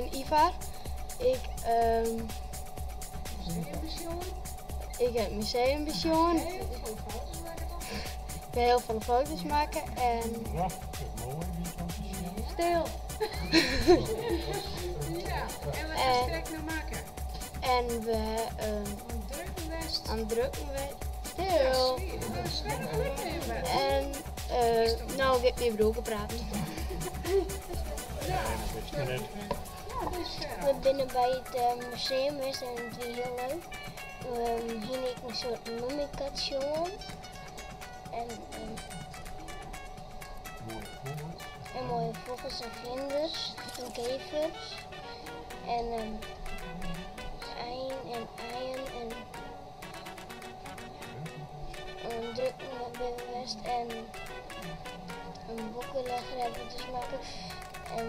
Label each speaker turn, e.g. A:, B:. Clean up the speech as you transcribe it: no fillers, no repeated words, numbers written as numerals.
A: bin Ivar. Ik, ehm, ik ha it museum besjoen. Ik ha hiel folle foto's makke en. Stil! En we ha oan it drukken west. Stil! En no giet myn broerke praten.
B: We binne by it museum west en it wie hiel leuk. We hiene ek in soart mummykat sjoen. En, en moaie fûgels en vlinders en kevers. En einen en eieren en oan it drukken binne we west en in boekelegger hawwe we dus makke. En.